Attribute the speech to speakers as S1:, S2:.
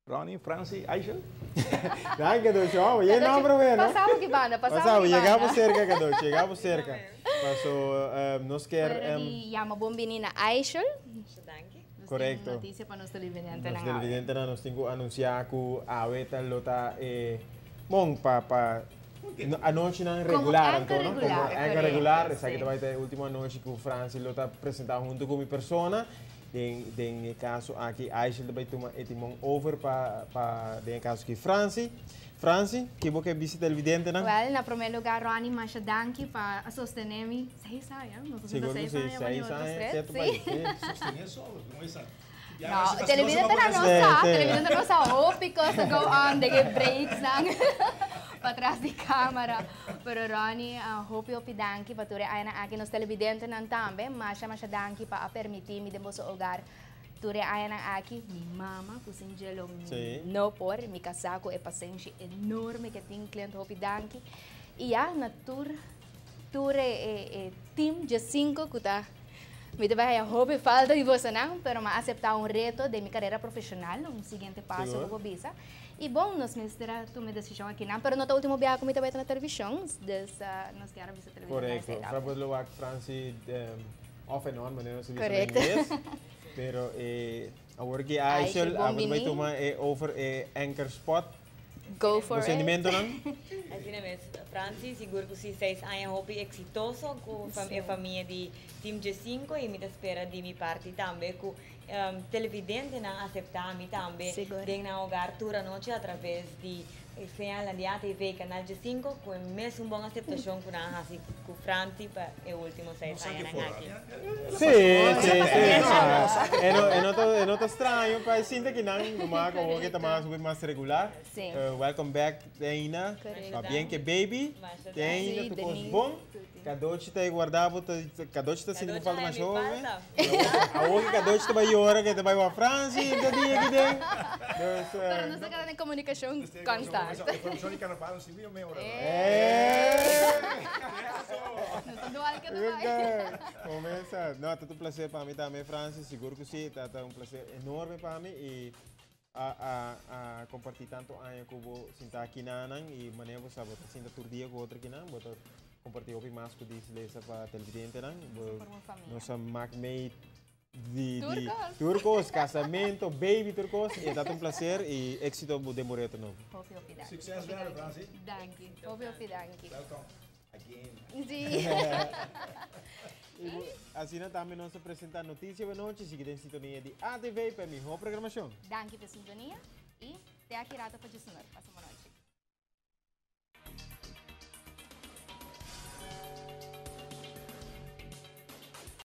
S1: Ronnie, Francie, Aishel.
S2: Danki, Cadochi. Oh, ye nombre bueno.
S3: Pasamos ki banda, pasamos
S2: Pasamos,
S3: ki banda.
S2: yegamos cerca, Cadochi, yegamos cerca. Paso, nos kier...
S3: Fuera di yama bon bini na Aishel.
S4: Danki.
S3: Nos tin
S2: Correcto.
S3: noticia pa nos televidentenan
S2: Nos
S3: awe.
S2: televidentenan nos tin cu anuncia cu awe ta lo ta e bon pa pa anochinan
S3: Como
S2: regular
S3: anchor
S2: anto, no?
S3: regular,
S2: Como anchor
S3: correcto,
S2: regular, esaki
S3: sí.
S2: ta bay ta e ultimo anochi cu Francie lo ta presenta hunto cu mi persona. Den den e kaso aki Aishel ta bai tuma e timon over pa pa den e kaso aki Franci. Franci, ki bo ke bisa televidentenan?
S3: Wel, na prome lugar Ronnie, masha danki pa a sostene mi seis aña, nos a sinta
S2: Sigur ku
S3: seis
S2: si,
S3: aña pa
S2: seis
S3: otro
S2: aña,
S3: tres,
S2: setu
S3: si.
S2: bai, si.
S5: Sostene so, no esa.
S3: No, televidentenan no sa, televidentenan no sa hopi kos ta go on den e breaksnan patras di camera. Pero Ronnie, hopi hopi danki pa tur e añanan aki. Nos televidentenan tambe, masha masha danki pa a permiti mi den boso hogar tur e añanan aki. Mi mama ku sin dje lo mi no por, mi kasá ku e pasenshi enorme ke tin, Clint hopi danki. I ya, na tur tur e team dje sinku ku ta Mi ta bai haya hopi falta di bosonan, pero mi a acepta un reto den mi carera profesional, un siguiente paso cu bo bisa. Y bon, nos mester a tuma e decision akinan, pero no ta ultimo biaha cu mi ta bai ta na television, dus nos kier a bisa television na
S2: Correcto.
S3: esei tambe.
S2: Fra bo lo wak Franci off and on, manera nos ta bisa na
S3: Correcto.
S2: ingles. Pero e awor ki
S3: Aishel,
S2: Aishel,
S3: bon
S2: abo ta bai
S3: bini.
S2: tuma e over e anchor spot.
S3: Go for
S2: Bo
S3: it.
S2: sentimentonan?
S4: Asina mes, Francis, sigur ku si seis aña hopi eksitoso ku e famia di Team Djesinko i mi ta spera di mi parti tambe ku televidentenan aseptá mi tambe den nan hogar tur anochi atraves di señalnan di ATV Canal Djesinko ku e mesun bon aseptashon ku nan a hasi ku Franci pa e ultimo seis añanan aki.
S2: Sí, sí, sí. E no, e no ta, e no ta straño pa e sinta ki nan numa como que ta mas hopi mas regular.
S3: Sí.
S2: Welcome back Deina.
S3: Correcto.
S2: Pabien ke baby.
S4: Masha
S2: Deina
S3: Sí,
S2: tu cos
S3: Denise,
S2: bon.
S3: tu tin.
S2: Cadochi ta guarda bo ta Cadochi ta sinti bo
S4: Cadochi
S2: falta
S4: ta
S2: mas
S4: mi
S2: joven.
S4: falta.
S2: Awor ke Cadochi ta bai yora ke ta bai wak Franci ta dia ki den. Dus,
S3: Pero nos ta keda den komunikashon konstant.
S5: E produccion di carnaval nos tin mira meora.
S2: Eh.
S3: Nos ta dual ke ta bai.
S2: Comesa. No, ta un placer pa mi tambe, Francis. Sigur cu si, ta un placer enorme pa mi y a a a comparti tanto aña cu bo sinta aki nanan y manera bo sa bo ta sinta tur dia cu otro akinan, bo ta comparti hopi mas cu dis lesa pa televidentenan. Bo nos a mak mee di di
S3: Tur cos.
S2: tur cos, casamento, baby, tur cos. Y ta un placer y exito den bo reto nobo.
S3: Hopi hopi danki.
S5: Succes
S3: Hopi
S5: verder,
S3: danki.
S5: Francis.
S3: Danki. Hopi hopi danki.
S5: Welcome again.
S3: Sí.
S2: Y asina tambe nos ta presenta Noticia Banochi. Sigui den sintonia di ATV pa e miho programacion.
S3: Danki pa e sintonia y te aki rato pa djesunor. Pasa un bon nochi.